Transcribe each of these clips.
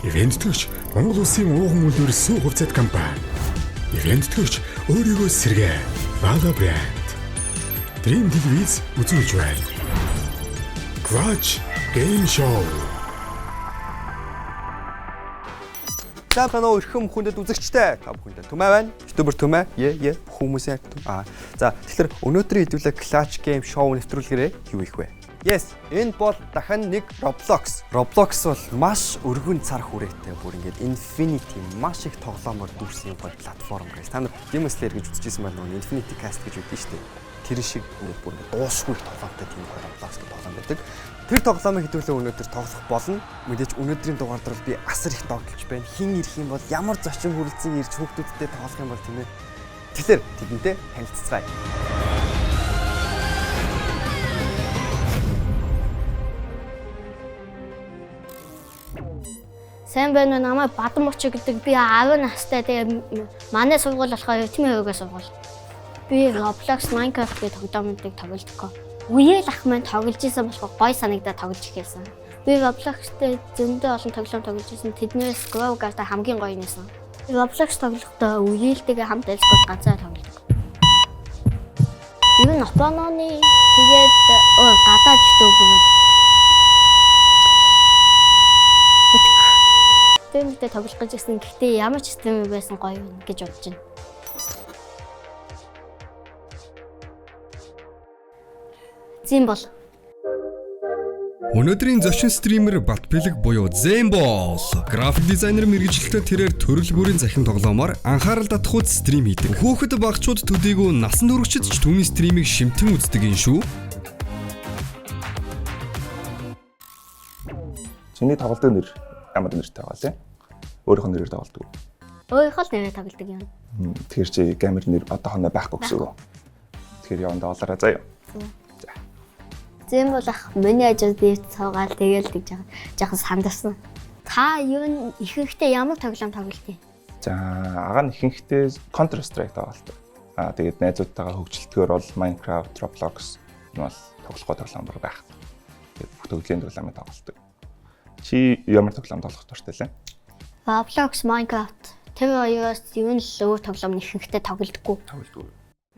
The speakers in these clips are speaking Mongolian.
Ивент тэтгэгч Монгол Улсын ууган үйлдвэр сүү хувьцаат компани. Ивент тэтгэгч өөрийгөө сэргээ. Бага брэнд. Dream Televiz үзүүлж байна. Clutch Game Show. Сайн байна уу эрхэм хүндэт үзэгчтэй. Та бүхэндээ Түмээ байна. YouTuber Түмээ. Е е бүх хүмүүсийн Аа. За, тэгэхээр өнөөдрийн хэдүүлээ Clutch Game Show нэвтрүүлгээрээ юу хийх вэ? Yes, энэ бол дахин нэг Roblox. Roblox бол маш өргөн цар хүрээтэй бүр ингээд Infinity маш их тоглоомор дүүрсэн юм гоё платформ guys. Та нар Demon Slayer гэж үзчихсэн байна уу? Infinity Cast гэж үүдэн шүү дээ. Тэр шиг ингээд бүр ингээд дуусгүй их тоглоомтой тийм гоё Roblox гэх тоглоом байдаг. Тэр тоглоомыг хэдүүлээ өнөөдөр тоглох болно. Мэдээж өнөөдрийн дугаар дээр би асар их догдолж байна. Хин ирэх юм бол ямар зочин хүрэлцэн ирж хүүхдүүдтэй тоглох юм бол тийм ээ. Тэгэхээр тэдэнтэй танилцацгаая. Сайн байна уу? Намайг Бадан Мочи гэдэг. Би 10 настай. Тэгээ манай сургууль болохоор Эрдмийн хувьгаа сургууль. Би Roblox, Minecraft гэх тоглоомуудыг тоглодог. Үеэл ах маань тоглож исэн болохоор гой санагдаад тоглож эхэлсэн. Би Roblox-тэй зөндөө олон тоглоом тоглож исэн. Тэднээс Grow Garden хамгийн гоё нь байсан. Roblox тоглохдоо үеэлтэйгээ хамт айлсгал ганцаар тоглодог. Ер нь Опононы тэгээд гадаад YouTuber Стримтэй тоглох гэж ирсэн. Гэхдээ ямар ч стрим байсан гоё юм гэж бодож байна. Зин бол. Өнөөдрийн зочин стример Батбэлэг буюу Zembol график дизайнер мэргэжилтэй тэрээр төрөл бүрийн захин тоглоомоор анхаарал татахуйц стрим хийдэг. Хүүхэд багчууд төдийгүй насан туршид ч түүний стримийг шимтэн үздэг юм шүү. Чиний тоглодог нэр ямар нэртэй байгаа лээ? Өөрийнх нь нэрээр тоглодог. Өөрийнхөө л нэрээр тоглодог юм. Тэгэхээр чи геймер нэр одоохондоо байхгүй гэсэн үг. Тэгэхээр явандаа олоорой заяа. За. Зэм бол ах миний ажил дээр цуугаал тэгэл тэг жаахан сандарсан. Та юу н ихэнхдээ ямар тоглоом тоглолтыг? За, агаа нь ихэнхдээ Counter Strike тоглолдог. Аа тэгээд найзуудтайгаа хөгжилтгөр бол Minecraft, Roblox энэ бол тоглохгүй тоглоом байх. Тэгээд бүх төрлийн тоглоомыг тоглолдог. Чи ямар тоглоом тоглох дуртай лээ? Roblox, Minecraft тэр хоёроос ер нь л өөр тоглоом ихэнхдээ тоглодоггүй. Тоглодоггүй.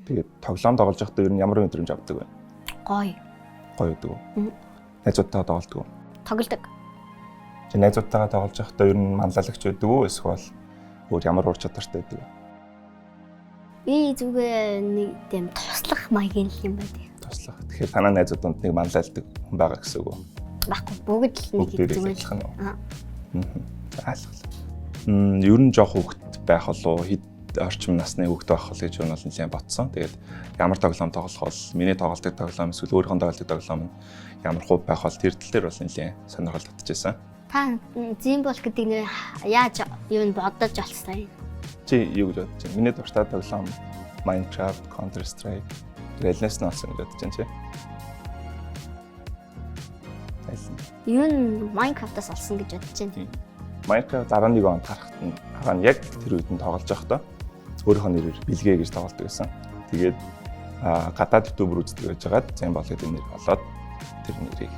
Тэгээд тоглоом тоглож байхдаа ер нь ямар мэдрэмж авдаг вэ? Гоё. Гоё байдаг уу? Найзуудтайгаа тоглодог уу? Тоглодог. Чи найзуудтайгаа тоглож байхдаа ер нь манлайлагч байдаг уу? Эсвэл өөр ямар ур чадвартай байдаг вэ? Би зүгээр нэг тийм туслах маягийн л юм байдаг. Туслах. Тэгэхээр танаа найзууд дунд нэг манлайлдаг хүн байгаа гэсэн үг үү? Баггүй бүгд л нэг зүгээр л. Аа. Айлхал. Ер нь жоох хүүхэд байх болов хэд орчим насны хүүхэд байх бол гэж юу нь бол нэлээд ботсон. Тэгээд ямар тоглоом тоглох бол миний тоглодог тоглоом эсвэл өөрийнхөө тоглодог тоглоом нь ямар хувь байх бол тэр тал дээр бол нэлээд сонирхол татчихсан. Та Зимбол гэдэг нэр яаж юу нь бодож олсон юм? Чи юу гэж бодож байна? Миний дуртай тоглоом Minecraft, Counter Strike, Realness нь олсон гэж бодож байна чи. Юу нь Minecraft-аас олсон гэж бодож байна. Minecraft 11 онд гарахад нь агаа нь яг тэр үед нь тоглож байхдаа өөрийнхөө нэрээр бэлгээ гэж тоглодог байсан. Тэгээд гадаад YouTuber үздэг байжгаад Zembol гэдэг нэр олоод тэр нэрийг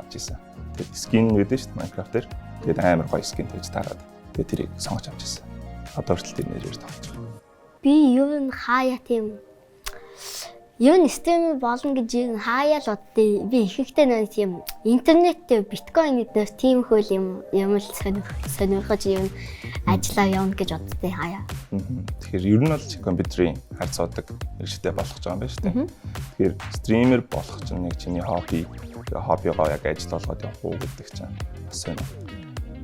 авч ирсэн. Тэгээд skin гэдэг шүү дээ Minecraft дээр. Тэгээд амар гоё skin тэгж тараад тэгээд тэрийг сонгож авч ирсэн. Одоо хүртэл тэр нэрээр тоглож байгаа. Би ер нь хаяа тийм ер нь стример болно гэж ер нь хаяа л боддیں۔ Би ихэнхдээ нэг тийм интернет дээр биткойн гэднээс тийм хөл юм юм л сонирхож ер нь ажиллаа явна гэж боддیں۔ Хаяа. Тэгэхээр ер нь бол чи компьютерийн хар цуудаг мэргэжтэй болох гэж байгаа юм байна шүү дээ. Тэгэхээр стример болох чинь нэг чиний хобби, хоббигоо яг ажил болгоод явах уу гэдэг чинь бас сонир.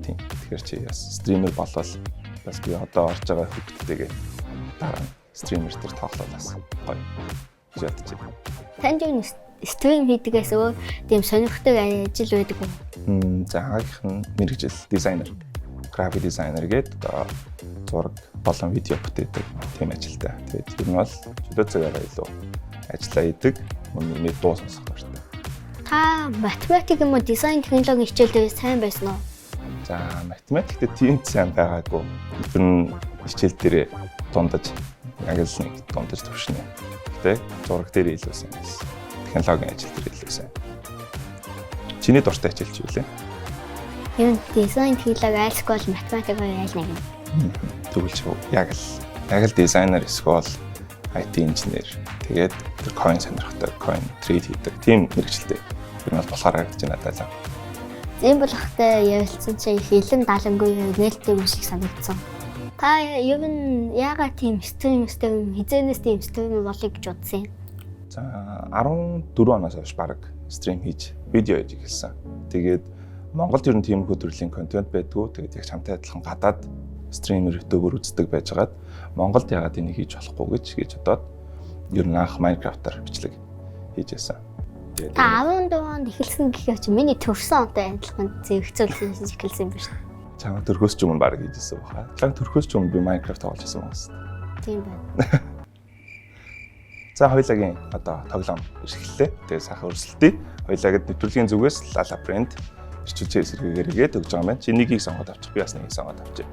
Тийм. Тэгэхээр чи бас стример болвол бас би одоо орж байгаа хүүхдтэйгээ дараа нь стример дээр тоглол бас гоё. Танд юу стрим хийдгээс өөр тийм сонирхдаг ажил байдаг уу? За агийнх нь мэргэжил дизайнер, график дизайнер гэдэг одоо зураг болон видео бүтээдэг тийм ажилтай. Тэгээд ер нь бол чөлөө цагаараа илүү ажиллаа хийдэг, мөн дуу сонсох дуртай. Та математик юм уу дизайн технологийн хичээл дээр сайн байсан уу? За математикт тийм сайн байгаагүй. Тэр нь хичээл дээрээ дундаж яг л нэг дундаж төвшнө. Гэтэ зураг дээр илүү сайн байсан. Технологийн ажил дээр илүү сайн. Чиний дуртай хичээл чи юу лээ? Ер нь дизайн хийлэг айл эсвэл математик хоёр айл нэг юм. Тэгвэл чи яг л дизайнер эсвэл IT инженер. Тэгээд тэр coin сонирхдаг, coin trade хийдэг. Тийм мэргэжилтэй. Тэр нь бол болохоор харагдаж байна надад л. Зэм болохтой ярилцсан чи хилэн далангүй нээлттэй юм шиг санагдсан. Та ер нь яагаад тийм stream хизээнээс тийм stream болъё гэж бодсон юм? За 14 оноос хойш баг stream хийж, видео хийж эхэлсэн. Тэгээд Монголд ер нь тиймэрхүү төрлийн контент байдгүй. Тэгээд яг чамтай адилхан гадаад streamer, YouTuber үздэг байжгаад Монголд яагаад энийг хийж болохгүй гэж бодоод ер нь анх Minecraft-аар бичлэг хийж байсан. Тэгээд Та 14 онд эхэлсэн гэхээр чи миний төрсөн онтой адилхан зэвхцэл хийж эхэлсэн юм байна шүү. Чамаа төрхөөс ч өмнө баг хийж байсан баха. Чамаа төрхөөс ч өмнө би Minecraft тоглож байсан юм байна. Тийм байна. За хоёулагийн одоо тоглоом эхэллээ. Тэгээд сайхан өрсөлдөе. Хоёулагд нэвтрүүлгийн зүгээс Lala брэнд эрчүүлжээ эсэргээгээр игээд өгж байгаа юм байна. Чи нэгийг сонгоод авчих. Би бас нэгийг сонгоод авчих.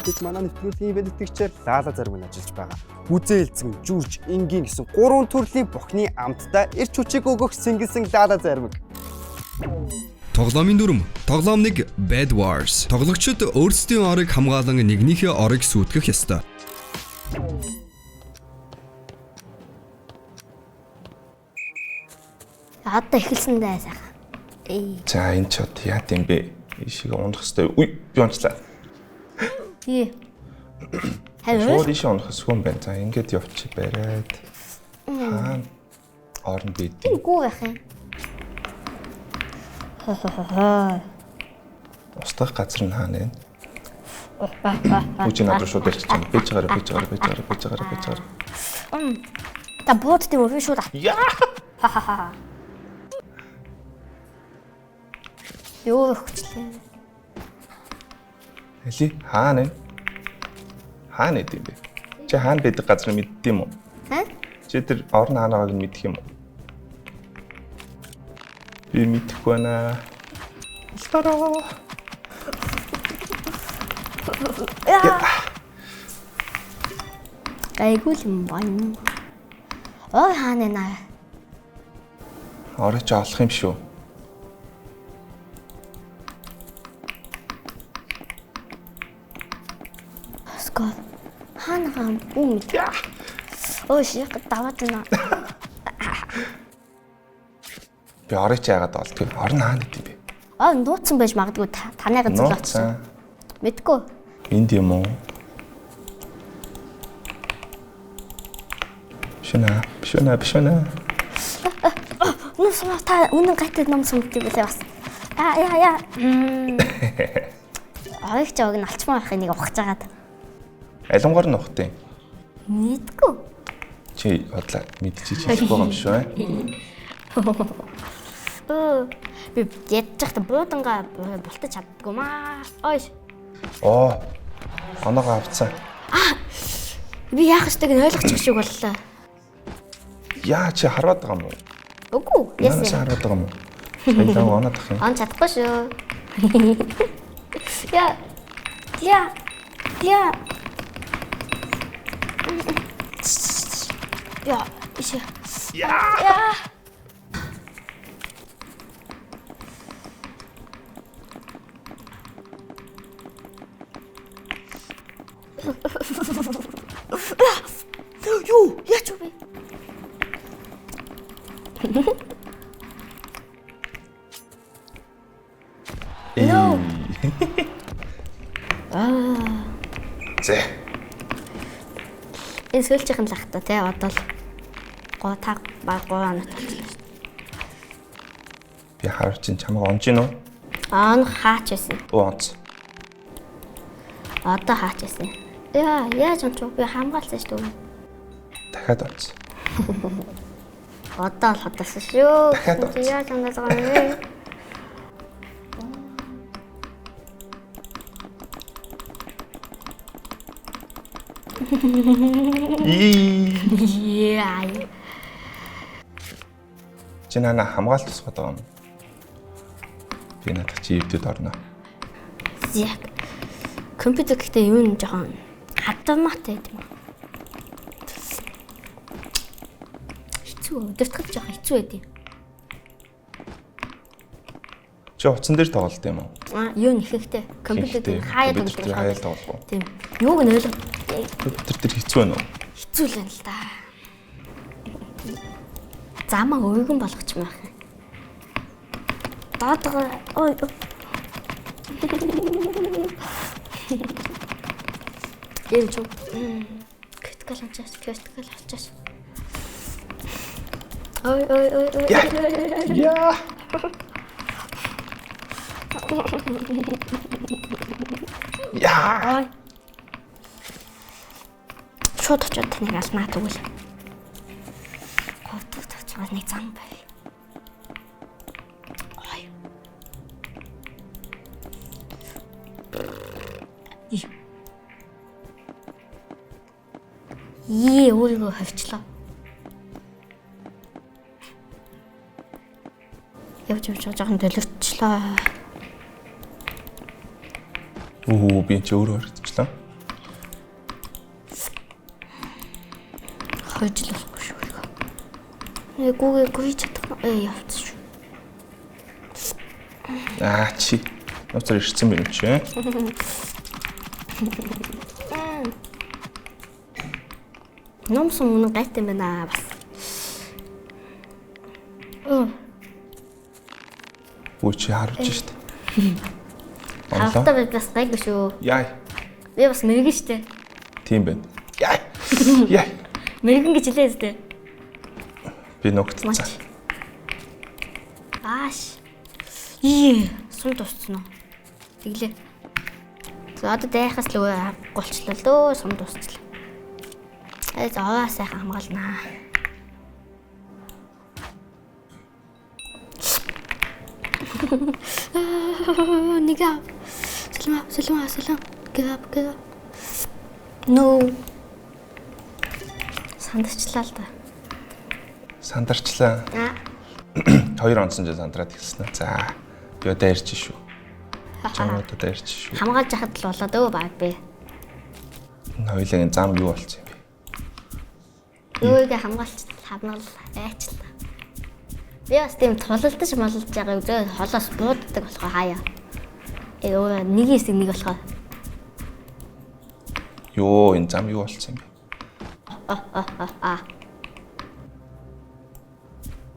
Гэвч манай нэвтрүүлгийн ивээн тэтгэгчээр Лала зарим нь ажиллаж байгаа. Гүзээлзгэн, жүрж, энгийн гэсэн гурван төрлийн бохны амттай эрч хүчийг өгөх сэнгэлсэн Лала заримг. Тоглоомын дүрм. Тоглоом 1 Bed Wars. Тоглогчид өөрсдийн орыг хамгаалан нэгнийхээ орыг сүйтгэх ёстой. Одоо эхэлсэн дээ сайхан. Эй. За энэ ч одоо яа гэм бэ? Ишиг унах хэвээр. Үй би унчлаа. Тий. Харин Шууд ишээ унах хэсгүй юм байна. За ингээд явчих бариад. Хаана орно бид. гүү байх юм. Хо-хо-хо. Устгах газар нь хаана вэ? Үгүй над руу шууд ирчих юм. Бэж гараа, бэж гараа, бэж гараа, бэж гараа, бэж гараа. Та бууд тийм үү би шууд. Яа! Ха-ха-ха. Юу өгчлээ. Эли хаана вэ? Хаана идэм бэ? Чи хаана байдаг газрыг мэддэг юм уу? Ха? Чи тэр орон хаана байгааг нь мэдэх юм уу? Би мэдэхгүй байна. Алдараа. Гайгүй л юм байна. Ой хаана наа. Орой чи олох юм шүү. Скол. Хаана хаан бүү мэд. Ой шиг даваад байна. Би орой чи яагаад олдгүй? Орон хаана идэм бэ? Аа нууцсан байж магадгүй танайг зөвлөсөн. Нууцсан. Мэдгүй. Энд юм уу? Биш үнэ, биш үнэ, биш үнэ. Ном сум та үнэн гайтай ном сумддаг билээ бас. Аа яа яа. Ойг ч ог нь алчмаа байхыг нэг ухаж агаад. Алингаар нь ухтیں۔ Мэдгүй. Чи бодлаа мэдчихэж хэлэхгүй байгаа юм шүү. Өө би ядж байхдаа буудангаа бултаж чаддгүй маа. Ой Оо. Оноогоо авцсан. би яах ёстойг нь ойлгочих шиг боллоо. Яа чи хараад байгаа юм уу? Үгүй. Яасан Яасан. хараад байгаа юм уу? Баялаа оноод ах юм. Он чадахгүй шүү. Яа. Яа. Яа. Яа. Ишээ. Яа. Юу? Яач вэ? No. Аа. Зэ. Энэ сүүлчийнх нь л ах та тий одоо л гоо та баг 3 оноо болчихлоо шүү. Би харж чинь чамайг онж гин үү? Аа он хаач байсан. Оо онц. Одоо хаач байсан. Яа, яаж онч би хамгаалсан шүү дээ. Дахиад онц. Одоо л хадасан шүү. Дахиад онц. Яаж ондож байгаа юм бэ? Ии. Яа. Чи нана хамгаалт тусгаад байгаа юм. Би надад чи ивдэд орно. Яг. Компьютер гэхдээ юу нь жоохон автомат байдаг юм. Хэцүү, өдөртгөл жоохон хэцүү байдаг. Чи утсан дээр тоглолт юм уу? Аа, юу нэхэхтэй. Компьютер дээр хаяа тоглох. Хаяа тоглох уу? Тийм. Юуг нь ойлгох Компьютер дээр хэцүү байна уу? Хэцүү л байна л да. Замаа өвгөн болгочих юм. Доодгоо ой. Ирж үү? Critical авчаас, critical авчаас. Ой ой ой ой. Яа. Яа. Ой. Шууд очиод таныг алнаа тэгвэл. Говьдаг тавчгаа нэг зам бай. Ой. Ее өөрийгөө ховчлоо. Явж явж жоохон төлөвчлөө. Үу би чи өөрөө харагдчихлаа. Хойжл болохгүй шүү. Нэг гүгэ гүйж чадах явц шүү. Аа чи. Нууцаар ирсэн юм чи. Номсон үнэн гайт юм байна бас. Үу чи харж штт. Хавтаа би бас гайгүй шүү. Яа. Би бас мэрэгэн штэ. Тийм байна. Яа. Яа. Мэрэгэн гэж хэлээ зү. Би ногтцсан. Ааш. Ие, сум тусцсан уу? Тэглээ. За одоо дайхаас л өө авахгүй болчлоо л дөө, сум тусцлаа. Э за овоо сайхан хамгаалнаа. Нэг ав. Сэлмэ, сэлмэ, сэлмэ. Give up, give up. No. Сандарчлаа л да. Сандарчлаа. Аа. 2 онсон ч сандраад эхэлсэн. За. Би одоо ярьж шүү. Чам одоо ярьж шүү. Хамгаалж яхад л болоод өө баг би. Энэ хоёулын зам юу болцсон юм бэ? Өөрийгөө хамгаалч хамгаал айчлаа. Би бас тийм тулалдаж мололж байгааг зөө холоос бууддаг болохоор хаяа. Э өөрөө нэг хэсэг нэг болохоор. Йоо энэ зам юу болцсон юм бэ? Аа.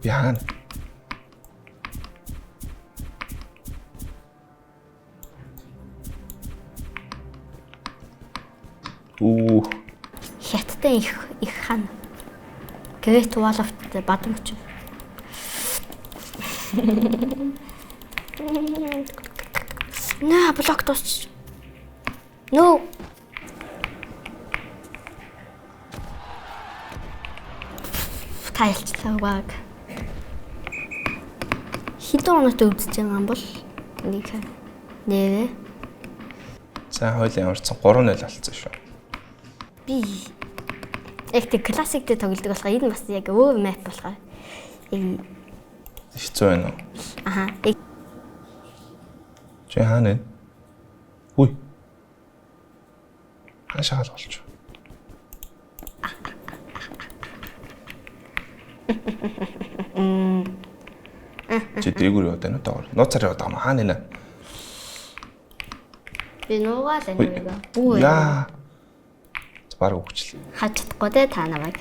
Би хаана? Үу. Хятадын их их хан. Great Wall of Бадамч. Наа блок дуусч. No. Тайлчлаа баг. Хэдэн оноотой үзэж байгаа юм бол нэг нэрээ За хоёул ямарчсан 3-0 алдсан шүү. Би яг тэг классик дээр тоглодог болохоор энэ бас яг өөр map болохоор яг хэцүү байна уу? Аха. Чи хаана вэ? Үгүй. Хаашаа гал болчих. Чи дээгүүр яваад байна уу доогоор? Нууцаар яваад байгаа юм. Хаана нэ? Би нуугаал байна уу? Бүү. Яа. Бараг үхчлээ. Хаж чадахгүй те та намайг.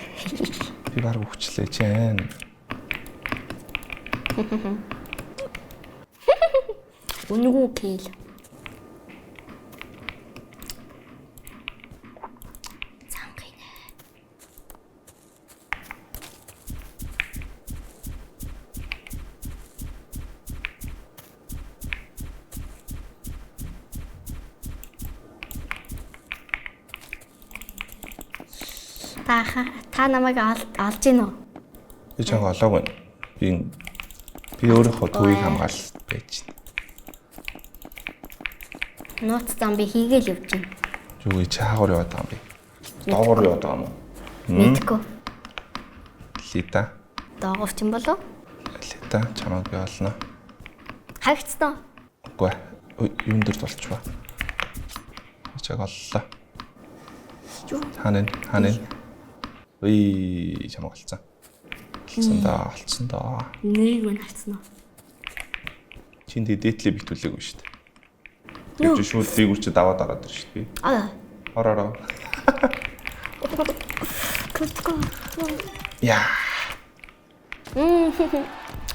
Би бараг үхчлээ чи аа. Үнэгүй кил. Цангинэ. Та намайг олж гин үү? Би чанга олоогүй. Би өөрийнхөө төвийг хамгаалал байж байна. Нууц зам би хийгээл явж байна. Юу чи хаагур яваад байгаа юм бэ? Доогуур яваад байгаа юм уу? Мэдгүй. Лита. Доогуур ч юм болов? Лита чамайг би олно. Харагдсан уу? Үгүй. Юун дээр дулчваа. Чаг оллоо. Юу? Хаана вэ? Хаана вэ? Уй чамайг олцсон. Олцсон даа, олцсон даа. Нэрийг мань харсан уу? Чин тэгээ дээдлээ битүүлээгүй шүү дээ. Тэр чинь шууд дээгүүр чи даваад ороод ир шүү дээ. Аа. Ор ороо. Яа.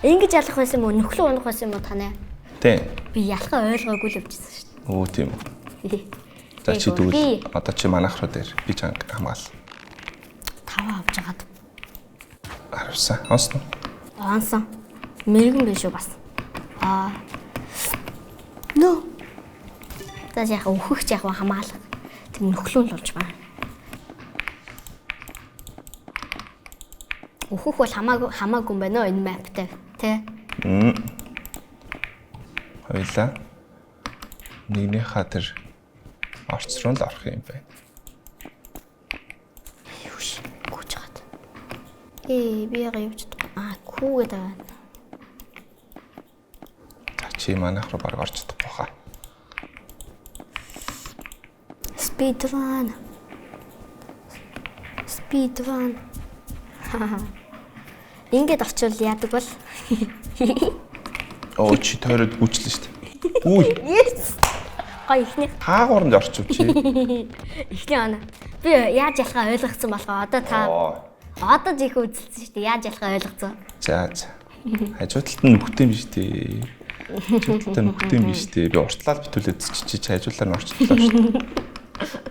Ингэж ялах байсан юм уу? Нөхлөө унах байсан юм уу танай? Тэ. Би ялахаа ойлгоогүй л явжсэн шүү Өө тийм үү. дээ. За чи Айгуу, би тэгвэл одоо чи манайх руу дээр би чанга хамгаал. таваа авч хагаад Харавсан. Онсон уу? онсон. Мэргэн биш үү бас. Аа. Нөө. За яах өөхөх яах вэ хамгаалах. Тэр нөхлөө л болж байна. Өөхөх бол хамаагүй хамаагүй юм байна уу энэ map-тай тий? Хоёлаа. Нэгнийхээ тэр орц руу л орох юм байна. Юу ш. Гүйж хагаад. Ээ би яга явж чадахгүй. Аа күү гэдэг байна. За чи манайх руу баг орж чадахгүй хаа. Speed run. Speed run. Ингээд очивол яадаг бол? Оо чи тойроод гүйчлээ шүү дээ. Үгүй. Yes. Гой ихний Хаагуур нь орчих чи. ихний оноо. Би яаж ялахаа ойлгоцсон болохоо одоо та Оо. одоо жих үзэлсэн шүү дээ. Яаж ялахаа ойлгоцсон. За за. Хажуу талд нь нүхтэй юм биш үү? Хажуу талд нь нүхтэй юм биш үү? Би уртлаа л битүүлээд чи чи хажуулаар нь орчлоо шүү дээ.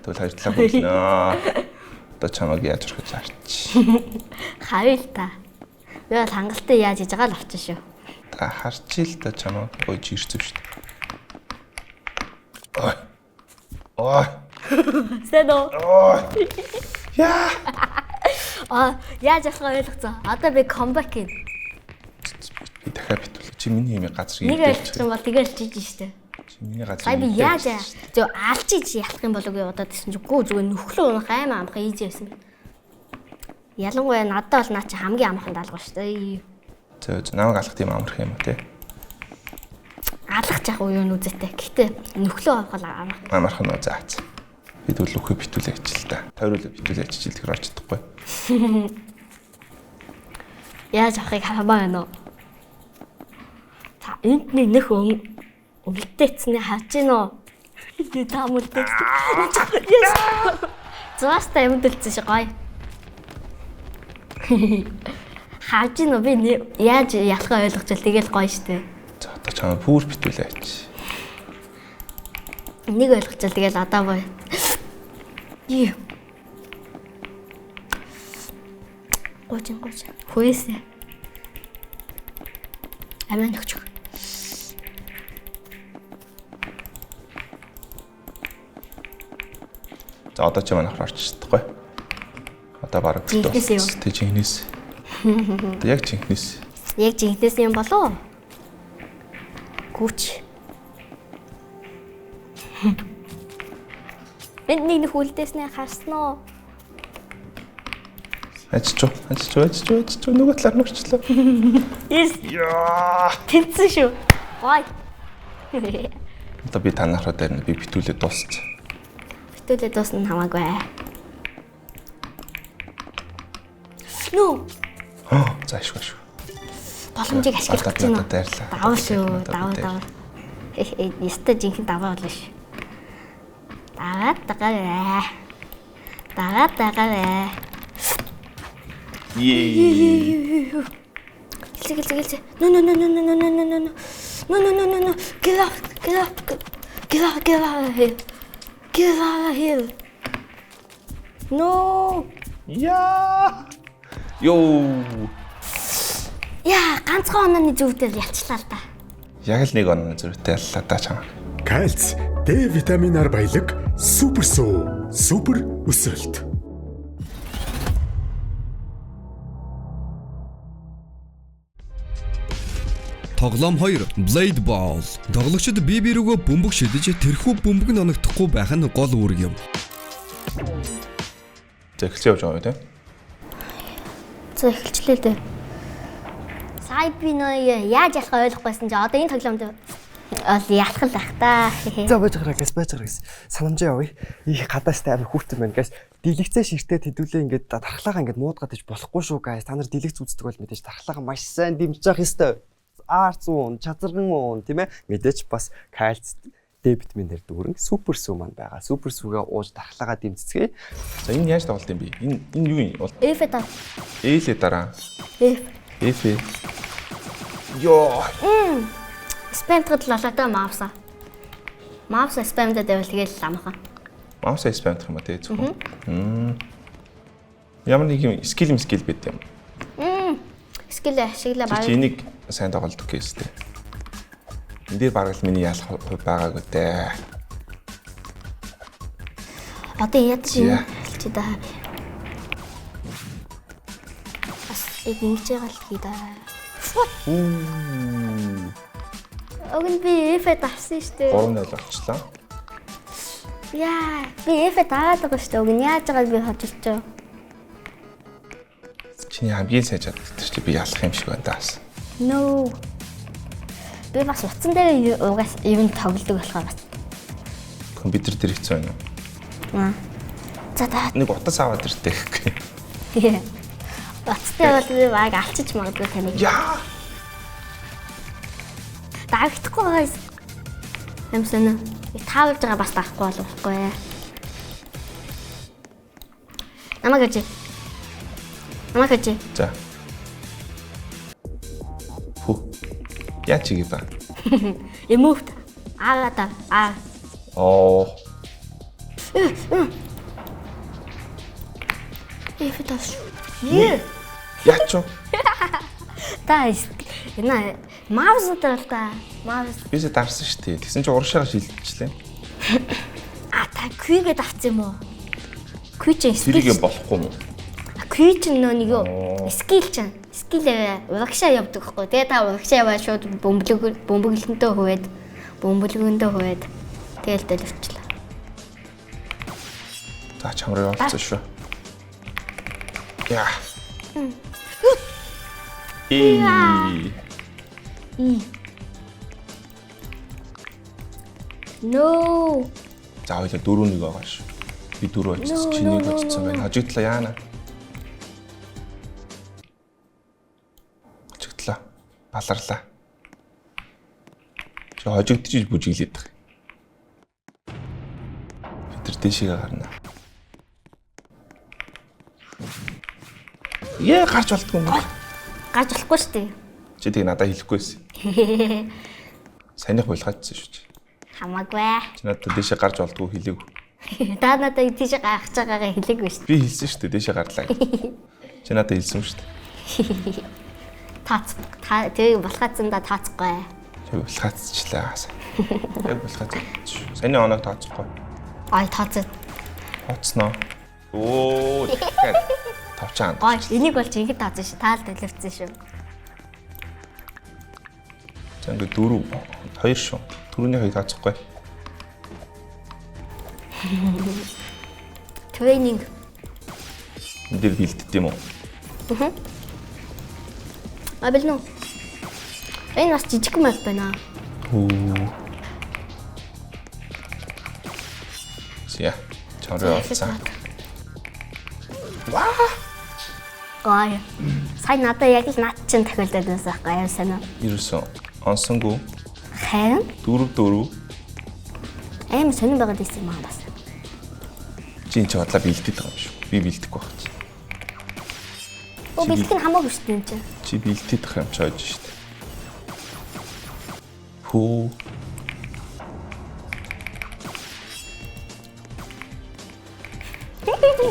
Тэгвэл хоёр талаа гүйлнэ. Одоо чамайг яаж орох гэж харч. Хавь л та. Би бол хангалттай яаж хийж байгаа л авчих шүү. Та харч ил та чамайг ой чи ирцэв шүү дээ. Ой. Ой. Сайн уу? Ой. Яа. Аа яаж ялахаа ойлгоцсон. Одоо би comeback хийн. Би дахиад битүүлээ. Чи миний юм газар Нэг ойлгоцсон бол тэгэл жиж штэ. Чи миний газар. Сая би яаж зөв алчиж ялах юм болов уу бодоод исэн чинь гүү зүгээр нөхлөө унах аймаа амархан easy байсан байна. Ялангуяа надад бол наа чи хамгийн амархан даалгавар шүү дээ. Зөө зөө намайг алах тийм амарх юм уу те? Алах жах уу юу нүзэтэй. Гэтэ нөхлөө авах бол амархан. Амархан уу заа. Би тэгвэл үхэ битүүлээ хичээл та. Тойруулаа битүүлээ хичээл тэгэхээр орч чадахгүй. Яаж авахыг хамаа байна уу? Та энд нэг нөх өнгөлтөөцний харж гин үү? Би та мөлтөөцсөн. Yes. Зураастай юм дэлцсэн ши гоё. Харж гин үү? Би яаж ялахаа ойлгочихвол тэгэл гоё штэ. За одоо чамаа бүр битүүлээ хич. Нэг ойлгочихвол тэгэл одоо бой. Юу. Гоочин гоочин. Хөөсөө. Амиа нөхчих. За одоо чи манайх руу орч чадахгүй. Одоо бараг Жинхнээс юу? Тэ жинхнээс. Одоо яг жинхнээс. Яг жинхнээс юм болов уу? Гүч. Энд нэг нөх үлдээснээ харсан уу? Ажиж уу? Ажиж уу? Ажиж уу? Ажиж уу? Нөгөө талаар нөрчлөө. Yes. Яа. Тэнцсэн шүү. Гой. Одоо би танах руу дайрна. Би битүүлээ дуусч. Битүүлээ дуусна хамаагүй. Нүү. Аа, за ашгүй ашгүй. Боломжийг ашиглах Одоо гэж би байна. одоо дайрлаа. Даваа шүү. Одоо би Даваа дайрлаа. даваа. Яста жинхэнэ даваа болно шүү. Дагаад дагаа. Дагаад дагаа. Ее. Гэлзэ гэлзэ гэлзэ. No no no no no no no no no no. No no no no no. Get off. Get off. Get off. Get out of here. Get out of here. No. Яа. Йоо. Яа, ганцхан онооны зөвдөл ялчлаа л да. Яг л нэг оноо зөрүүтэй яллаа да чамаа. Кальц, Д витаминаар баялаг, супер суу, супер өсөлт. Тоглоом 2 Blade Ball. Тоглогчид бие бие рүүгээ бөмбөг шидэж тэрхүү бөмбөг нь оногдохгүй байх нь гол үүрэг юм. За эхэлсэн явж байгаа юм тий. За эхэлчлээ дээ. Сая би нөө яаж ялахаа ойлгохгүйсэн чи одоо энэ тоглоомд бол ялах л ах та. За байж гараа гэс байж гараа гэс. Санамжаа явъя. Их гадаастай амар хүүтэн байна гэс. Дэлгэцээ ширтээ тэдүүлээ ингээд дархлаагаа ингээд муудгаад иж болохгүй шүү guys. Та нар дэлгэц үздэг бол мэдээж дархлаагаа маш сайн дэмжиж явах ёстой. Арц уун, чазарган уун тийм ээ. Мэдээч бас кальц Д витаминээр дүүрэн супер сүү маань байгаа. Супер сүүгээ ууж дархлаагаа дэмжицгээе. За энэ яаж тоглолт юм бэ? Энэ юу юм? F даа. Э-лээ дараа. F. F. Йоо. Спамтгад л болоо мауса. Мауса спамдад байвал тэгэл амархан. Мауса спамдах юм а тий зөвхөн. Ямар нэг юм skill байд юм. Skill ашиглаа Чи баг. энийг сайн тоглодог гэсэн үү? Энд дээр бараг л миний ялах хувь байгаагүй дээ. Одоо ядаж юм Яа. чи да. Бас яг ингэж байгаа л хий да. Уг нь би F-д авсан шүү дээ. 3-0 болчлоо. Яа, би F-д аваад байгаа шүү дээ. Уг нь яаж байгааг би хожилчоо. Чиний хамгийн сайн чаддаг чи би ялах юм шиг байна даас. No. Би бас утсан дээр угаас юм тоглодог болохоор бас. Компьютер дээр хэцүү байна уу? Аа. За та. Нэг утас аваад иртээ гэхгүй. Утастай бол би баг алчиж магадгүй таныг. Яа! Дагтахгүй байгаас. Юм сонио. Таавж байгаа бас дагахгүй болохгүй. Намайг гэж. Намайг гэж. За. Фу. Яа чигээ ба. Эмөвт. Аа та. Аа. Оо. Эф таш. Е. Яа ч. Та энэ маус дээр л та. Маус. Бисээ дарсан шүү дээ. Тэгсэн чинь урагшаага шилжчихлээ. А та Q-гээ давцсан юм уу? Q чинь skill. Тэрийг болохгүй юм уу? Q чинь нөө нэг юу? Skill чинь. Skill урагшаа явдаг хгүй. Тэгээ та урагшаа яваа шууд бөмбөлөг бөмбөглөнтөө хөвөөд бөмбөлгөндөө хөвөөд тэгэл дэлвчлээ. За чамрыг олцсон шүү. Яа. Ээ. No. За хоёлаа 4-1 байгаа шүү. Би 4 очсон, чи 1 очсон байна. Хожигдлаа яана. Хожигдлаа. Баларлаа. Чи хожигдчих бүжиглээд байгаа. Бид тэр дээшээгээ гарна. Яа гарч болтгүй юм бэ? Гарч болохгүй шүү дээ. Чи тийг надад хэлэхгүй байсан. Саяных булгаадсан шүү чи. Хамаагүй. Чи надад дээшээ гарч болтгүй хэлээгүй. Та надад тийш гарч байгаагаа хэлээгүй шүү Би хэлсэн шүү дээ дээшээ гарлаа гэж. Чи надад хэлсэн шүү дээ. дээ. Таац та тэг булгаадсан да тооцохгүй. Чи булгаадчихлаа. Яг булгаадсан шүү. Саяны оног тооцохгүй. Ой тооцоо. Тооцноо. Оо тэгэхээр товчаан. Гой энийг бол жинхэнэ тооцсон шүү. Таал төлөвцсөн шүү. За ингээ 4 2 шүү. Түрүүний хоёр тооцохгүй. Тренинг. Энд дээр бэлддэг юм уу? А бэлнэ үү? Энэ бас жижиг мап байна. Хүү. Зя. Чамрыг олцсон. Ваа! Гой. Сая надад яг л над чинь тохиолдоод байсан байхгүй юу сайн уу? Ерөөсөн онсонгүй Харин 4 4 аим сонирн байгаад байсан юм аа бас. чи энэ чи бодлоо бэлдээд байгаа юм шүү. Би бэлдэхгүй байх чи. Оо бэлтгэх нь хамаагүй шүү дээ энэ чинь. Чи бэлдээд байгаа юм чи ойж шүү дээ. Хүү.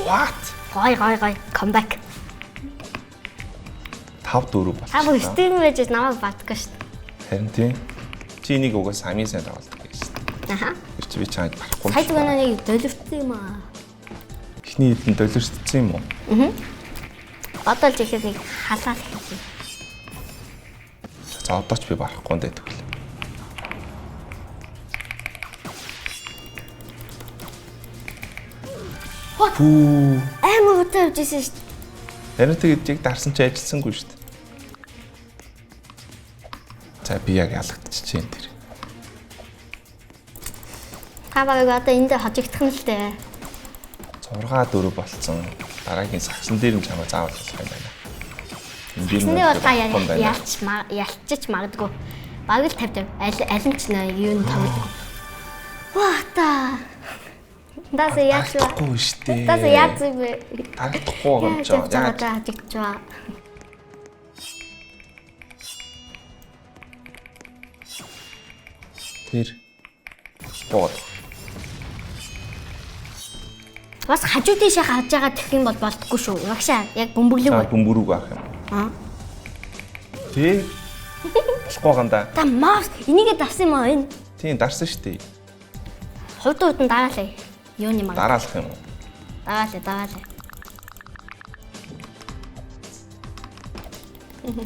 What? Гой гой гой comeback. 5 4 болчихлоо. Та бүр стим байж намайг бадгүй шүү дээ. Харин тийм. Чи энийг угаасаа хамгийн сайн тоглолдог гэсэн. Аха. Тэр чи би чамайг барахгүй. Сая зүгээр нэг доливтсан юм аа. Эхний хэдэн долирчсан юм уу? Одоо л ихэд нэг халаал хийх. За одоо ч би барахгүй юм дээ тэгвэл. Пүү. Амар удаа явж исэн шүү дээ. Харин тэгээд яг дарсан чи ажилласангүй шүү дээ. За би яг ялагдчихжээ энэ тэр. Та багыг одоо энд хожигдох нь л дээ. 6 4 болцсон. Дараагийн сагсан дээр нь чамаа заавал болох юм байна. Саксны бол та ялч ялчиж магадгүй. Бараг л 50 50. Аль нь ч юу н тоглодог. Ваа та. Дас яаж вэ? Дарахгүй шүү дээ. Дас яаж вэ? Дарахгүй юм чи. Яаж хажигдж ба. Тэр. Гол. Бас хажуу тийшээ харж байгаа гэх юм бол болдгоо шүү. Урагшаа яг бөмбөглөг. За бөмбөрөг авах юм. Аа. Тий. Болохгүй ганда. Та маус энийгээ дарсан юм уу энэ? Тийм дарсан шүү дээ. Хувьд хувьд нь дараалаа. Юу юм аа? Дараалах юм уу? Дараалаа, дараалаа.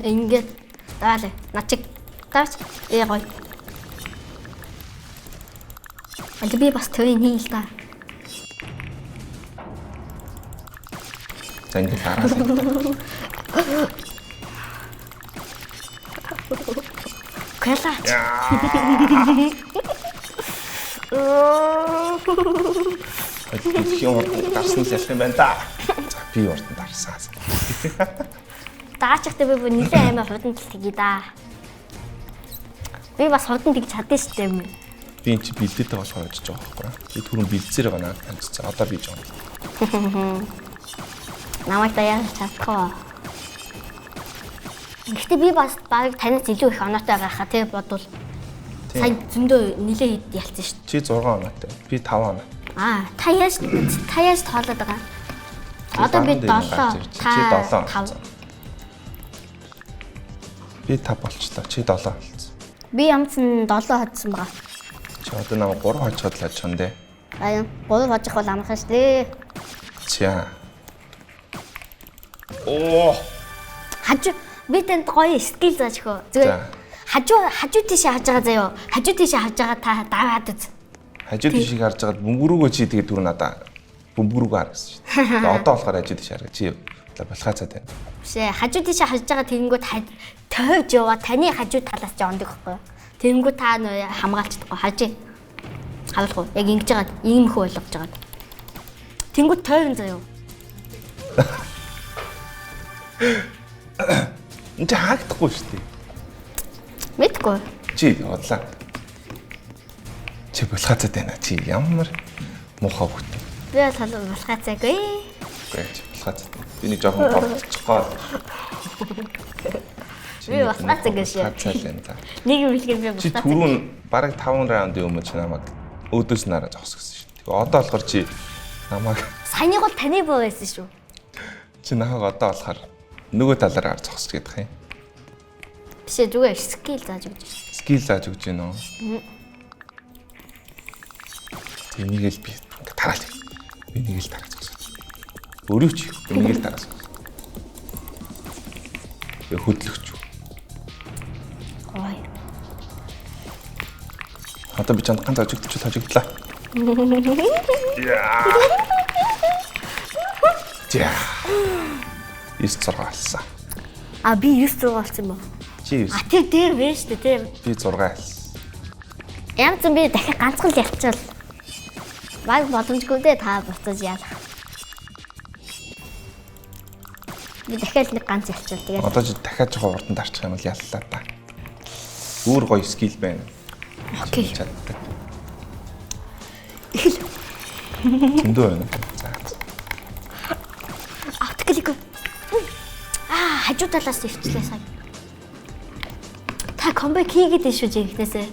Ингээд дараалаа. Начиг. Дараач. Ээ гоё. Аль би бас төвийн хин л та. За ингээд дараалаа. Клач. Дэлхийн урд дарсан л ялах юм байна да. За би урд нь дарсан. Даачихтай би бүр нилээ аймаа хурдан тэлтгий да. Би бас хурдан тэгж чадсан шүү дээ юм. Би эн чи бэлдээтэй болохоор очиж байгаа байхгүй юу? Би түрүүн бэлдсээр байгаа наад таньцсан. Одоо би жоо. Намайг даяар чадахгүй. Гэхдээ би бас баг танаас илүү их оноотой байгаа хаа тий бодвол. Сая зөндөө нилээ хэд ялцсан шүү дээ. Чи 6 оноотой. Би 5 оноо. Аа, та яаж тоолоод байгаа? Одоо би 7, Чи 7 5. Би 5 болчлоо. Чи 7 болцсон. Би ямцсан 7 хоцсон байгаа. Чи одоо намайг 3 хожиход л хожих дээ. Аа, 3 хожих бол амархан шүү дээ. За. Оо. Хажуу би танд гоё скил зааж өгөө. Зүгээр хажуу тийшээ харж байгаа заяо. Хажуу тийшээ харж байгаа та даваад үз. Хажуу тийшээ харж байгаад бөмбөрөөгөө чи тэгээд түр надаа бөмбөрөөгөө хар гэсэн шүү дээ. Одоо болохоор хажуу тийшээ харгаа. Чи булхаацаад байна. Биш ээ. Хажуу тийшээ харж байгаа тэгэнгүүт тойж яваа таны хажуу талаас чи ондог байхгүй юу? Тэгэнгүүт та нөө хамгаалж чадахгүй харж. Харуулах уу? Яг ингэж байгаад иймхүү ойлгож байгаад. Тэнгүүт тойрон заяо. Энд чи хаагдахгүй шүү дээ. Мэдгүй. Чи бодлаа. Чи булхаацаад байна. Чи ямар муухай хөхт. Би бол булхаацаагүй. Үгүй чи булхаацаад. Би нэг жоохон голцохгүй. Би булхаацаагүй шүү. Булхаацаад байна та. Нэг юм хэлгээр би Чи булхаацаа. түрүүн бараг 5 раундын өмнө чи намайг өөдөөс нараа зогсгосон шүү. Тэгээ одоо болохоор чи намайг Саяны гол таны буу байсан шүү. Чи намайг одоо болохоор нөгөө талаараа зогсож гэдэг юм. Биш ээ зүгээр скил зааж өгч байна. Скил зааж өгч гин үү? Тэнийг л би ингээ тараал. Би нэг л тараа зогсож. Өөрөө ч би нэг л тараа зогсож. Би хөдлөгч. Ой. Одоо би чамд ганц хожигдчихвол хожигдлаа. За. 9-6 алсан. А би 9-6 болсон юм уу? Чи 9. А тэр дээр вэ шүү дээ тийм. Би 6 алсан. Ямар ч юм би дахиад ганцхан л ялчвал. Баг боломжгүй дээ та буцаж ялах. Би дахиад нэг ганц ялчвал тэгээд. Одоо чи дахиад жоохон урдан дарчих юм бол яллаа та. Өөр гоё скил байна. Окей. Чаддаг. Эхэл. Зөндөө байна. За. Автоклик. Аа, хажуу талаас ирчлээ сая. Та comeback хийгээд шүү жинхнээсээ.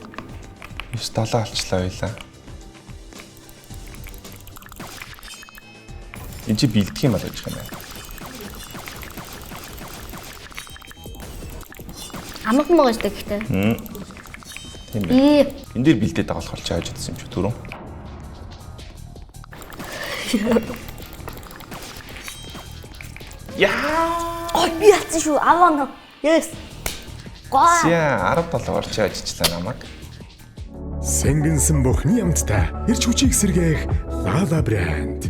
9-7 олчлаа байлаа. Энд чи бэлдэх юм бол гэж юм байна. Амархан байгаа шүү дээ гэхдээ. Тийм байна. Ээ. Энд дээр бэлдээд байгаа болохоор чи хажууд юм чи түрүүн. Яа! Ой, би ялцсан шүү. Аваа. Yes. Гоо. За 17-оор чи ажичлаа намайг. Сэнгэнсэн бүхний амттай эрч хүчийг сэргээх Lala брэнд.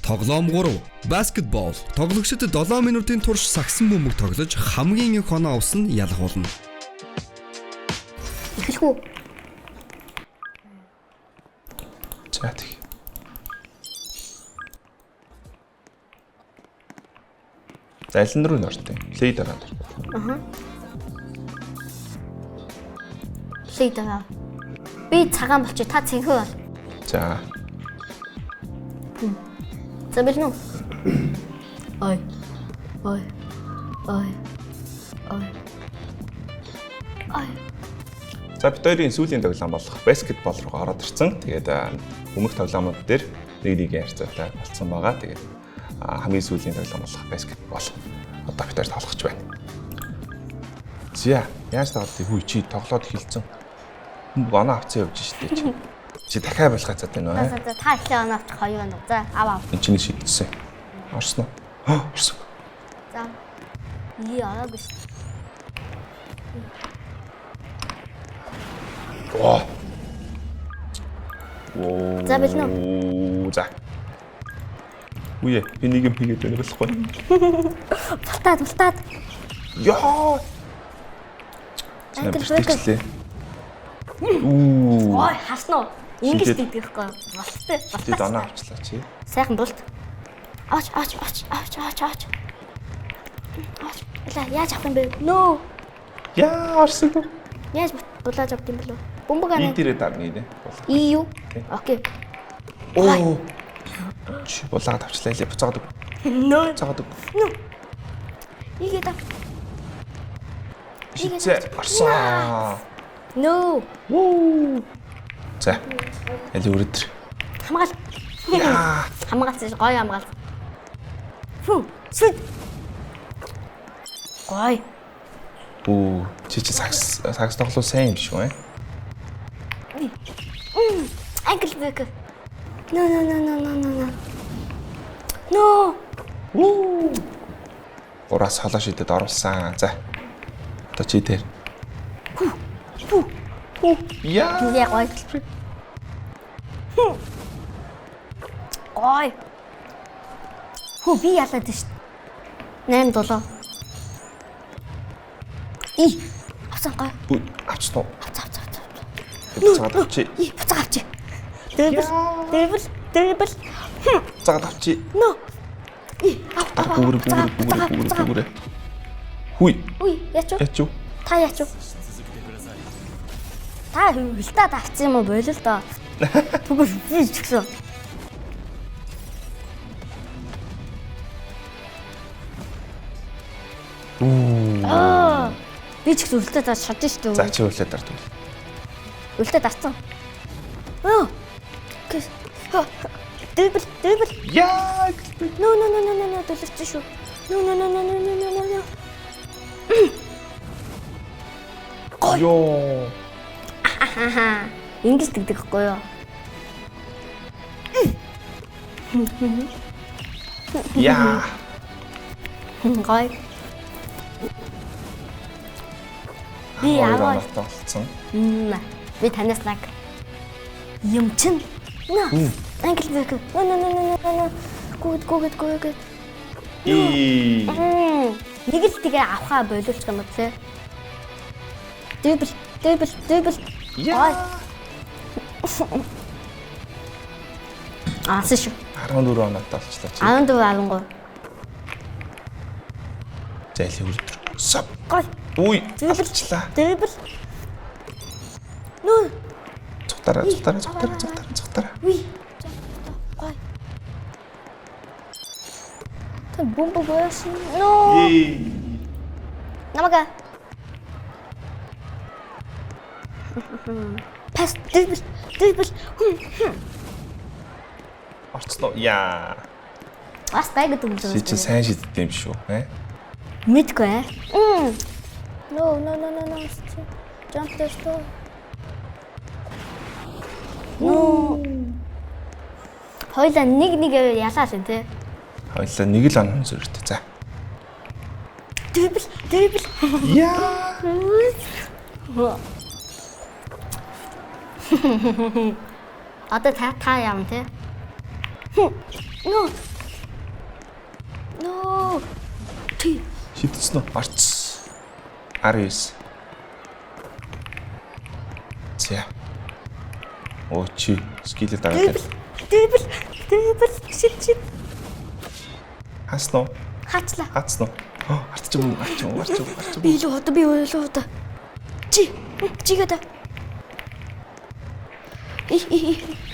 Тоглоом 3. Баскетбол. Тоглогчид 7 минутын турш сагсан бөмбөг тоглож хамгийн их оноо авсан нь ялах болно. Эхлэх үү? За тэг. За аль нь рүү н ортой? Play дараад. Аха. Play дараа. Би цагаан болчих. Та цэнхэр бол. За. За бэлнэ үү? Ой. Ой. Ой. Ой. Ой. За бид хоёрын сүүлийн тоглоом болох баскетбол руу ороод ирсэн. Тэгээд өмнөх тоглоомууд дээр нэг нэгийн харьцаатай болцсон байгаа. Тэгээд хамгийн сүүлийн тоглоом болох баскетбол одоо бид хоёр тоглох гэж байна. За яаж тоглолтыг хүү чи тоглоод эхэлсэн. Оноо авцсан явж штэ чи. Чи дахиад болох цаад байна уу? За та эхлээ оноо авчих хоёр байна. За ав ав. Энд чиний шидсэн. Орсон уу? Орсон. За. Ий ороогүй шүү. Оо. Оо. За бэлнэ үү? За. Үе, би нэг юм хийгээд байна болохгүй. Бултаад бултаад. Яа. Ankle breaker. Үу. Ой, харсан уу? Ингэж дийдэг байхгүй юу? Булттай. Тэд оноо авчлаа чи. Сайхан булт. Авч авч авч авч авч авч. Авч. Ла яаж авах юм бэ? Нөө. Яа, орсон. Яаж булааж авд юм бэлөө? Бөмбөг ана. И дээрээ дарна нэ. И юу? Окей. Оо. Чи булаад авчлаа лээ. Буцаагаад өг. Нөө. Буцаагаад өг. Нөө. Игээд ав. Шицээ орсон. Нөө. Вүү. За. Аль өрөдөр. Хамгаал. Яа. Хамгаалсан гоё хамгаалсан. Фү. Сүд. Гоё. Бүү. Чи чи сакс сакс тоглол сайн юм шүү ээ. Ankle breaker. No no no no no no no. No. Вүү. Ураас холоо шидэд оруулсан. За. Одоо чи дээр. Хүү. Хүү. Яа. Яа гоё. Гоё. Хүү би ялаад шүү. 8 7. И. Авсан гоё. Бүү авчихсан уу? Авц авц авц. Буцаагаад авчи. И буцаага авчи. Dribble dribble dribble. Буцаагаад авчи. Нөө. И ав ав. Гүүрэ гүүрэ гүүрэ гүүрэ гүүрэ. Хүй. Үгүй яач вэ? Яач вэ? Та яач вэ? Та хөлтөө авсан юм уу болов л доо. Тэгвэл би ч гэсэн. Аа. Би ч гэсэн үлдээ дарж чадсан шүү дээ. За чи үлдээ дард. Үлдээ дарцсан. Аа. Dribble dribble. Яа. No no no no no no төлөрсөн шүү. No no no no no no no no. Йоо. Ахаа. Ингэж тэгдэг хгүй юу? Яа. Гой. Би аваа болсон. Би танаас нэг юм чин. Наа. Ankle breaker. No no no no no no. Good good good good. И. Нэг л тэгээ авахаа боловч юм уу те. Dribble dribble dribble. Яа. Аасан шүү. 14 оноотой болчлаа чи. 14 13. За илээ өрдөр. Сап. Гой. Үгүй. Dribble. Dribble. Нөө. Цухтараа цухтараа цухтараа цухтараа цухтараа. Үгүй. Гой. Та бомбо гоёсэн. Нөө. Намага. Пас dribble dribble. Орцлоо. Яа. Бас гайгүй дүнж. Чи чи сайн шиддэг юм шүү, ээ? Мэдгүй ээ. No no no no no. Jump there slow. No. Хоёлаа нэг нэг ялаа л энэ тий. Хоёлаа нэг л он хүн зөртэй. За. Dribble dribble. Яа. Одоо та та яам тий. No. No. Тий. Шидсэн үү? Орц. 19. За. Оо чи скиллээ дагаад. Dribble dribble шид шид. Хааснаа. Хаачлаа. Хаацсан уу? Артч юм, арч юм, арч юм, арч юм. Би илүү хурдан, би илүү хурдан. Чи чигээ та.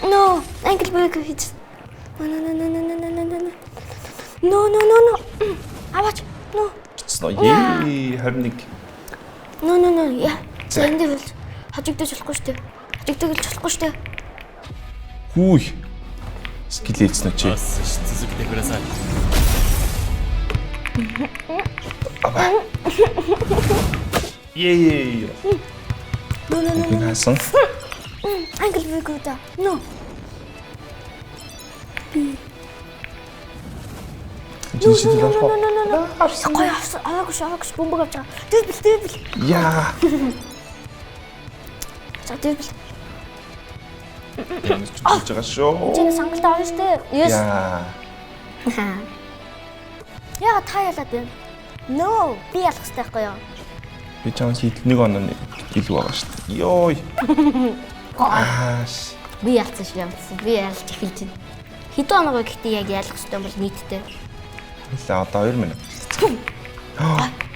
No, ankle breaker хийж. No no no no no no no no. No no no no. Аваач. No. Бичсэн үү? Ее 21. No no no. Я. За энэ дээр бол хожигдож болохгүй шүү дээ. Хожигдож болохгүй шүү дээ. Хүй. Skill хийсэн үү чи? パスし続けてください。 Аваа. Ее. No no no. Би хаасан. Ankle breaker да. No. Чи шидэл No авах. no no no. Гоё авсан. Аваагүй шүү, аваагүй шүү. Бөмбөг авч байгаа. Дэвбэл, дэвбэл. Яа. За дэвбэл. Чүлж байгаа шүү. Чи нэг сонголт авна шүү дээ. Yes. Яа. Яа та ялаад байна. No, би ялах хэрэгтэй байхгүй юу? Би чамаас нэг оноо илүү байгаа шүү дээ. Йой. Ааш. Би ялцсан шүү, ялцсан. Би ялж эхэлж байна. Хэдэн оноо гэхдээ яг ялах хэрэгтэй юм бол нийтдээ. Хэлээ одоо 2 минут үлдсэн.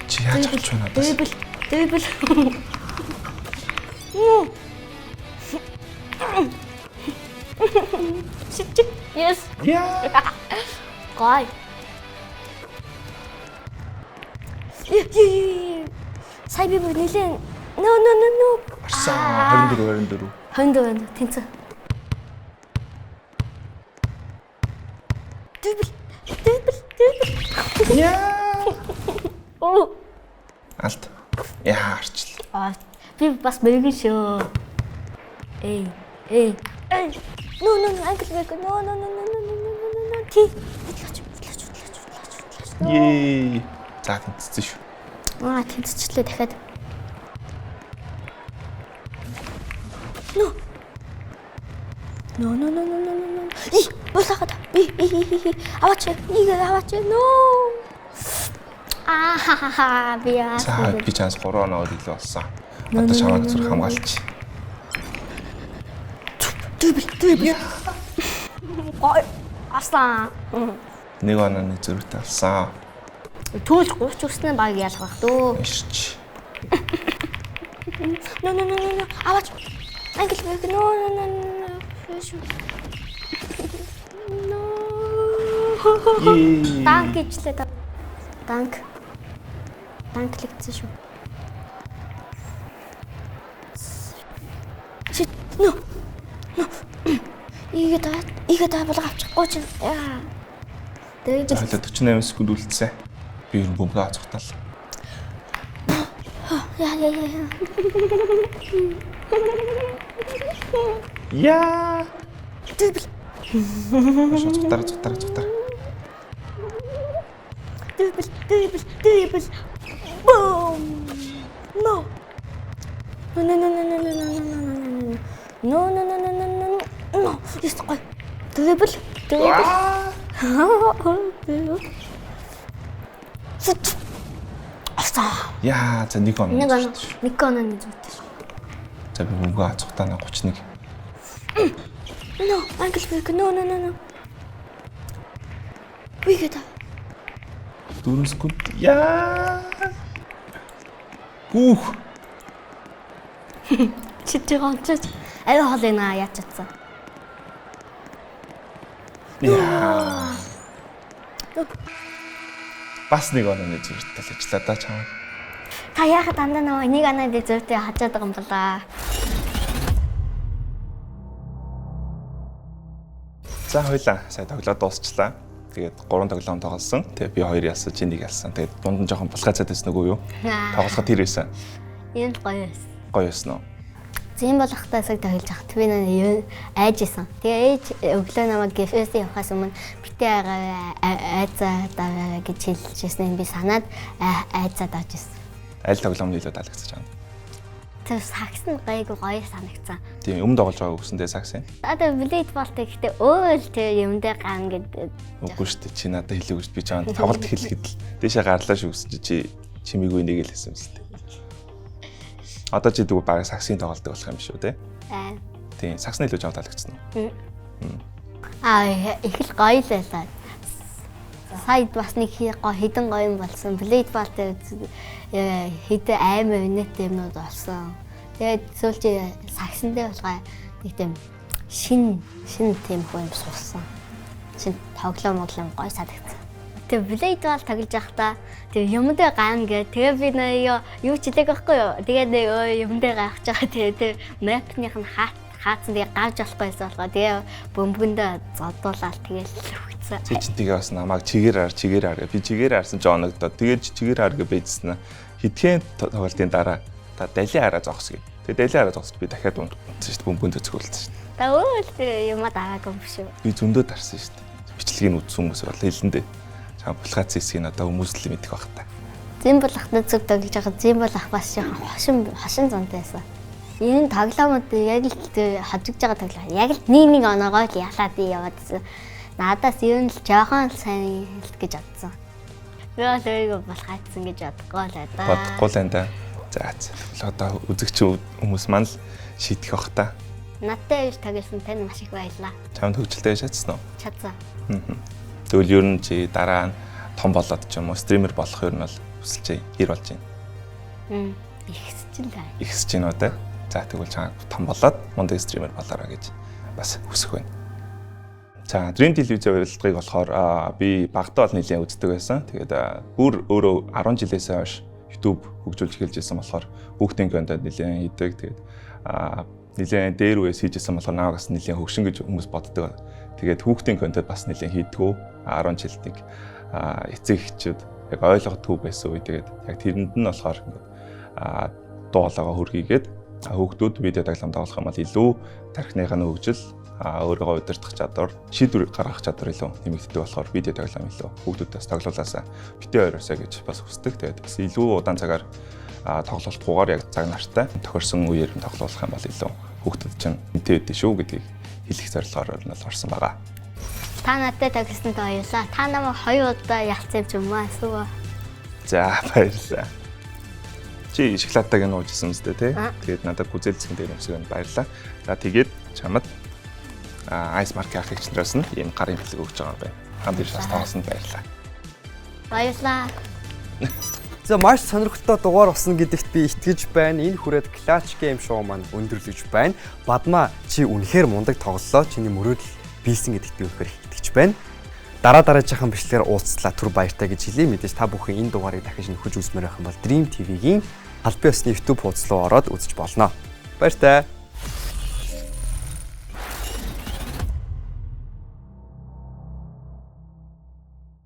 Чи яаж авч байна надаас? Дэвбэл, дэвбэл. Шичи. Yes. Яа. Гой. Сая би бүр нилээн No no no no. Арсан 24 24. 24 тэнцэн. Дэвбэл, дэвбэл, дэвбэл. Яа. Оо. Алт. Яа арчлаа. Аа, би бас мэрэгэн шүү. Эй, эй. Эй. No no no, ankle breaker. No no no no no no no no no. Ти. Удлаач, удлаач, удлаач, удлаач, удлаач. Ее. За тэнцсэн шүү. Аа, тэнцчихлээ дахиад. No. No no no no no no no. И, булаахад. И, и, и, и. Аваач, нэг аваач. No. Аа ха ха ха би яа. За би чанс 3 оноо илүү болсон. Одоо чамайг зүрх хамгаалч. Дүүбэл, дүүбэл. Гой. Авсан. Нэг онооны зөрүүтэй болсон. Түүл 39-ний баг ялах байх дөө. Ирч. No no no no no. Аваач. Англи break. No no no no no. Шүү. No. Ее. Dunk хийчлээ. Dunk. Dunk лэгдсэн шүү. Shit. No. No. Игээ даа. Игээ даа болго авчихгүй чинь. Яа. Тэгээд За 48 секунд үлдсэн. Би ер нь бөмбөгөө авцахтал. яа яа яа. Яа. Дүүбэл. Цухтар цухтар цухтар. Дүүбэл, дүүбэл, дүүбэл. Boom. No. No no no no no no no no no no no. No no no no no no no. Yes гой. Дүүбэл, дүүбэл. Сүт. Аса. Яа, за нэг оноо. Нэг оноо, нэг онооны зүйтэй шүү. За би бөмбөгөө авцахтаа 31. No, ankle break. No no no no. We get up. 4 секунд. Яа. Гүүх. Чи чи онцож аюу хол байна яаж чадсан. Яа. Бас нэг онооны зөрүүтэй л ажиллаа да чамайг. Та яхад дандаа нөгөө нэг онооны зүйтэй хажаад байгаа юм болоо. За хоёлаа сая тоглоод дуусчлаа. Тэгээд 3 тоглоом тоглосон. Тэгээд би 2 ялсан, чи 1 ялсан. Тэгээд дунд нь жоохон булгай цаад байсан үгүй юу? Тоглоход тэр байсан. Энэ л гоё байсан. Гоё байсан уу? Зин болохтой саг тоглож байхад би нэ айж исэн. Тэгээ ээж өглөө намайг гэфээс явахаас өмнө битээ агаа айцаа даваа гэж хэлжсэн би санаад айцаа давж исэн. Аль тоглоом нь илүү таалагдчих чамд? Тэр сакс нь гайгүй гоё санагцсан. Тийм өмнө тоглож байгааг үсэн дээ сакс юм. Одоо блейд болтой гэхдээ өөр л тэр юм дээр ган гэдэг. Үгүй шүү дээ. Чи надад хэлээгүй шүү. Би чамд тоглолт хэлэхэд л дээшээ гарлаа шүү гэсэн чи чимээгүй нэг л хэлсэн юм л дээ. Одоо чи тэгвэл баг саксын тоглолдог болох юм шүү те. Аа. Тийм, саксны илүү чамд таалагдсан уу? Аа их л гоё л байлаа. Сая бас нэг хэдэн гоё юм болсон. Blade Ball дээр хэдэн амар үнэтэй юмнууд болсон. Тэгээд сүүлчийн сагсан дээр болгоо нэг тийм шин шин тийм хөө юм сурсан. Шин тоглоом моглоом гоё санагдсан. Тэгээ Blade Ball тоглож байхдаа тэгээ юм дээр гарна гэ. Тэгээ би нөө юу ч хэлээг байхгүй юу. Тэгээ нэг юм дээр гарч байгаа. Тэгээ тэр map-ных нь хаацсан, тэгээ гарч болохгүй байсан болгоо. Тэгээ бөмбөгөндөө зодуулаад тэгэл өгцөн. Чи чинь тэгээ бас намайг чигээр ар, чигээр ар гэ. Би чигээр арсан ч оногдоод, тэгээд чигээр ар гэ байжсан. Хэдхэн тоглолтын дараа та далийн хараа зогс гэ. Тэгээ далийн хараа зогсож би дахиад унтсан шүү дээ. Бөмбөнд зөкөлдсөн шүү дээ. Та өөл юмаа дараагүй юм биш үү? Би зөндөө дарсан шүү дээ. Бичлэгийг үзсэн хүмүүс бол хэлэндээ. Чам булгац хэсгийг одоо хүмүүс л мэдэх байх та. Зимбол ахны зүг тоглож байгаа Зимбол ах бас жоохон хошин хошин зонтой байсан. Энэ тоглоомод яг л хожигж байгаа тоглоом. Яг л нэг нэг оноогоо л ялаад яваад байсан. Надаас ер нь л жоохон л сайн л гэж бодсон. Би бол өөрийгөө булгаацсан гэж бодохгүй л да. Бодохгүй л энэ да. За за. Одоо үзэгч хүмүүс маань л шийдэх бах та. Надтай ээж тоглосон танд маш их баярлалаа. Чамд хөгжилтэй шатсан уу? Чадсан. Тэгвэл ер нь чи дараа нь том болоод ч юм уу streamer болох ер нь бол хүсэлж хэр болж байна? Ихсэж л байна. Ихсэж байна уу те? За, тэгвэл чам том болоод мундаг streamer болоорой гэж бас хүсэх байна. За, Dream телевизийн урилгыг болохоор би багадаа бол нэлээд үздэг байсан. Тэгээд бүр өөрөө 10 жилээсээ хойш YouTube хөгжүүлж эхэлж байсан болохоор хүүхдийн контент нэлээд хийдэг. Тэгээд нэлээд дээр үеэс хийжсэн болохоор намайг бас нэлээд хөгшин гэж хүмүүс боддог. Тэгээд хүүхдийн контент бас нэлээд хийдгүү. 10 жилд нэг эцэг эхчүүд яг ойлгодгүй байсан үе. Тэгээд яг тэрэнд нь болохоор ингээд дуу хоолойгоо хөргийгээд хүүхдүүд видео тоглоом тоглох юм бол илүү тархиныхаа хөгжил, өөрийгөө удирдах чадвар, шийдвэр гаргах чадвар илүү нэмэгддэг болохоор видео тоглоом илүү хүүхдүүдээс тоглуулаасаа битээ ойроосаа гэж бас хүсдэг. Тэгээд бас илүү удаан цагаар тоглолтгүйгээр яг цаг нартай тохирсон үеэр нь тоглуулах юм бол илүү хүүхдүүд чинь үнэтэй өгдөө шүү гэдгийг хэлэх зорилгоор нь бол орсон байгаа. Та надтай тоглосонд баярлалаа. Та намайг хоёр удаа ялцсан юм чи юм аа эсвэл. За, баярлалаа. Чи шоколадтайг нь уужсэн үстэй тий. Тэгээд надад гүзэл зэн дээр өмсөг нь баярлалаа. За, тэгээд чамд Ice Mark ахыг чнараас нь ийм гарын бэлэг өгч байгаа юм байна. Хамт ирж бас тоглосонд баярлалаа. Баярлалаа. За, маш сонирхолтой дугаар болсон гэдэгт би итгэж байна. Энэ хүрээд Clutch Game Show маань өндөрлөж байна. Бадмаа, чи үнэхээр мундаг тоглолоо. Чиний мөрөөдөл биелсэн гэдэгт би үнэхээр итгэж байна. Дараа дараачихан бичлэгээр уулзлаа, түр баяртай гэж хэлье. Мэдээж та бүхэн энэ дугаарыг дахиж нөхөж үзмээр байх юм бол Dream TV-гийн албан ёсны YouTube хуудас руу ороод үзэж болно. Баяртай.